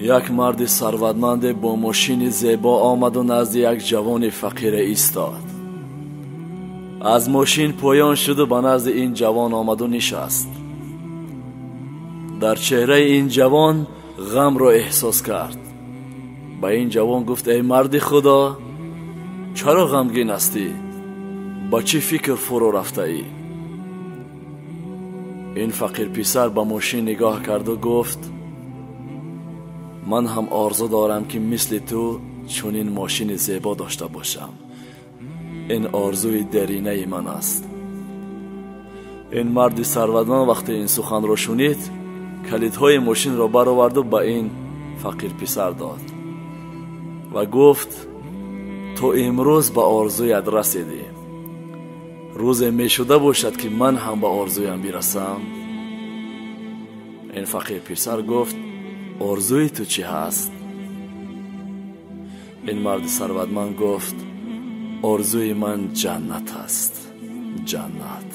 Як марди сарватманде бо мошини зебо омаду назди як ҷавони фақире истод. Аз мошин поён шуду ба назди ин ҷавон омаду нишаст. Дар чеҳраи ин ҷавон ғамро эҳсос кард. Ба ин ҷавон гуфт: эй марди Худо, чаро ғамгин ҳастӣ? Ба чӣ фикр фурӯ рафтаӣ? Ин фақирписар ба мошин нигоҳ карду гуфт: ман ҳам орзу дорам, ки мисли ту чунин мошини зебо дошта бошам. Ин орзуи деринаи ман аст. Ин марди сарватманд вақте ин суханро шунид, калидҳои мошинро бароварду ба ин фақирписар дод ва гуфт: ту имрӯз ба орзуят расидӣ. Рӯзе мешуда бошад, ки ман ҳам ба орзуям бирасам. Ин фақирписар гуфт: орзуи ту чӣ ҳаст? Ин марди сарватманд гуфт: орзуи ман ҷаннат аст, ҷаннат.